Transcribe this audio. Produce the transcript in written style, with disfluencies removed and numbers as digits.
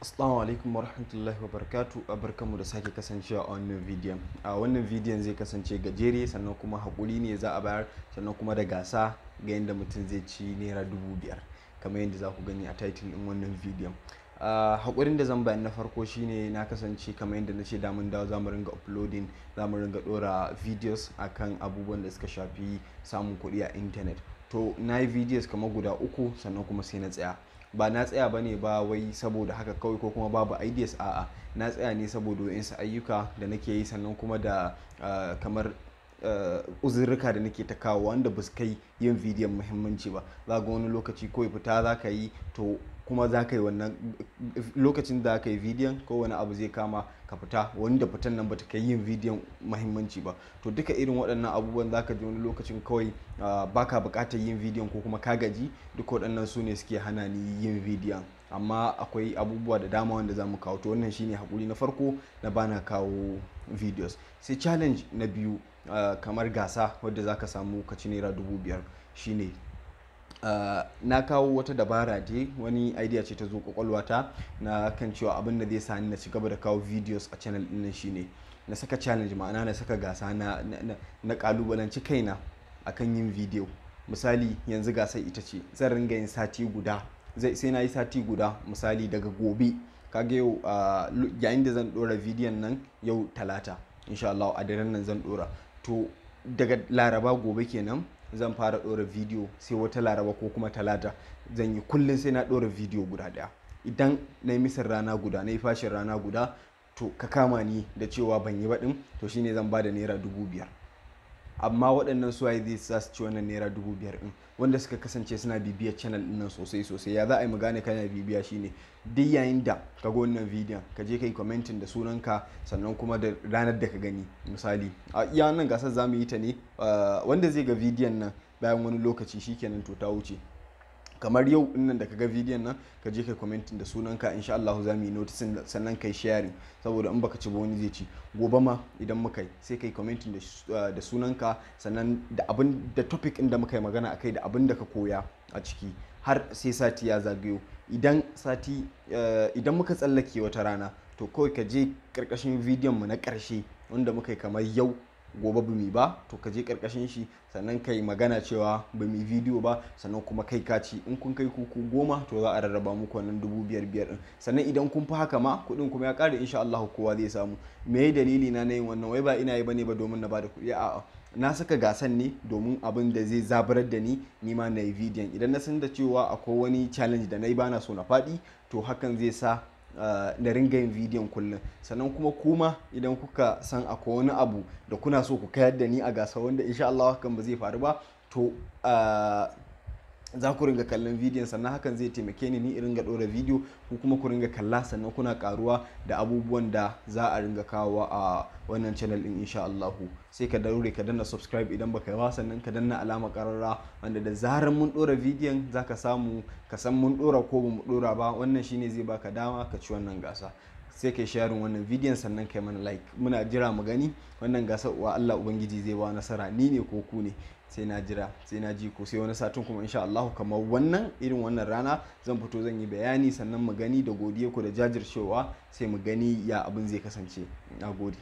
Assalamu alaikum warahmatullahi wabarakatuh. Barkanmu da sake kasancewa a wannan bidiyon. A wannan bidiyon zai kasance gajere, sannan kuma haƙuri ne za a bayar, sannan kuma da gasa ga yadda mutum zai ci ₦5,000, kamar yadda za ku gani a title ɗin wannan bidiyon. Haƙurin da zan bayar na farko shine, na kasance kamar yadda na ce da mun dawo za mu ringa uploading, za mu ringa ɗora videos akan abubuwan da suka shafi samun kuɗi a intanet. To, na yi videos kamar guda uku, sannan kuma sai na tsaya. Ba na tsaya ba ne ba wai saboda haka kawai ko kuma babu ideas, a'a, na tsaya ne saboda wa'insu ayyuka da nake yi, sannan kuma da kamar uzurruka da nake ta kawo wanda ba su kai yin bidiyon muhimmanci ba. Za ga wani lokaci kawai fita za ka yi, to kuma za ka yi wannan lokacin da ka yi bidiyon ko wani abu zai kama ka fita, wanda fitan nan bata kai yin bidiyon muhimmanci ba. To, duka irin waɗannan abubuwan za ka ji wani lokacin kawai baka buƙatar yin bidiyon ko kuma ka gaji. Duka waɗannan su ne suke hana ni yin bidiyon, amma akwai abubuwa da dama wanda za mu kawo. To, wannan shine haƙuri na farko na bana kawo videos. Sai challenge na biyu, kamar gasa wadda za ka samu ka ci ₦5,000, shine na kawo wata dabara ce, wani idea ce ta zo kwakwalwata na kan cewa abin da zai sa ni na ci gaba da kawo videos a channel ɗin nan shine na saka challenge, ma'ana na saka gasa, na kalubalanci kaina akan yin video. Misali, yanzu gasar ita ce zan ringa yin sati guda, sai na yi sati guda. Misali, daga gobe, kaga yau, yayin da zan dora bidiyon nan, yau Talata, insha Allah a daren nan zan dora. To, daga Laraba, gobe kenan, zan fara dora bidiyo, sai wata Laraba ko kuma Talata zan yi kullum sai na dora bidiyo guda daya. Idan na yi missing rana guda, na yi fashin rana guda, to ka kama ni da cewa ban yi ba din, to shine zan ba da ₦5,000. Amma waɗannan suwaye zai sa su ci wannan ₦5,000 ɗin? Wanda suka kasance suna bibiyar channel ɗin nan sosai sosai. Ya za a yi mu gane kana bibiya? Shine duk yayin da ka ga wannan bidiyon, ka je ka yi commenting da sunanka, sannan kuma da ranar da ka gani. Misali, a iya wannan gasar za mu yi ta ne, wanda zai ga bidiyon nan bayan wani lokaci, shikenan, to ta wuce. Kamar yau nan da ka ga bidiyon nan, ka je kai commenting da sunanka, insha Allah za mu yi noticing, sannan kai sharing, saboda in baka ci ba wani zai ci. Gobe ma idan muka yi, sai kai commenting da sunanka, sannan da abin da topic din da muka yi magana akai, da abin da ka koya a ciki, har sai sati ya zagayo. Idan sati, idan muka tsallake wata rana, to kawai ka je karkashin bidiyon mu na karshe wanda muka yi, kamar yau, gobe ba ba, to ka je karkashin shi, sannan kai magana cewa ba mu bidiyo ba, sannan kuma kai ka ci. In kun kai kuku 10, to za a rarraba muku wannan 5,000 din. Sannan idan kun fi haka ma, kuɗin kuma ya ƙare, insha Allah kowa zai samu. Me dalili na yin wannan? Wai ba ina yi bane ba domin na bada kuɗi, a'a, na saka gasan ne domin abin da zai zaburar da ni ni ma na yi bidiyon. Idan na san da cewa akwai wani challenge da na yi bana so na faɗi, to hakan zai sa na ringa yin bidiyon kullum. Sannan kuma idan kuka san akwai wani abu da kuna so ku kayar da ni a gasa, wanda insha Allah hakan ba zai faru ba, to za ku ringa kallon bidiyon, sannan hakan zai taimake ni ni in ringa ɗora bidiyo, ku kuma ku ringa kalla, sannan kuna karuwa da abubuwan da za a ringa kawowa a wannan channel din, insha Allahu. Sai ka daure ka danna subscribe idan baka yi ba, sannan ka danna alama kararra, wanda da zarar mun ɗora bidiyon zaka samu ka san mun ɗora ko ba mu ɗora ba. Wannan shine zai baka dama ka ci wannan gasa. Sai kai sharing wannan bidiyon, sannan kai mana like. Muna jira mu gani wannan gasar wa Allah Ubangiji zai ba nasara, ni ne ko ku ne? Sai na jira, sai na ji ko. Sai wani satin kuma insha Allah, kamar wannan irin wannan rana, zan fito zan yi bayani, sannan mu gani da godiya ku da jajircewa, sai mu gani ya abin zai kasance. Na gode.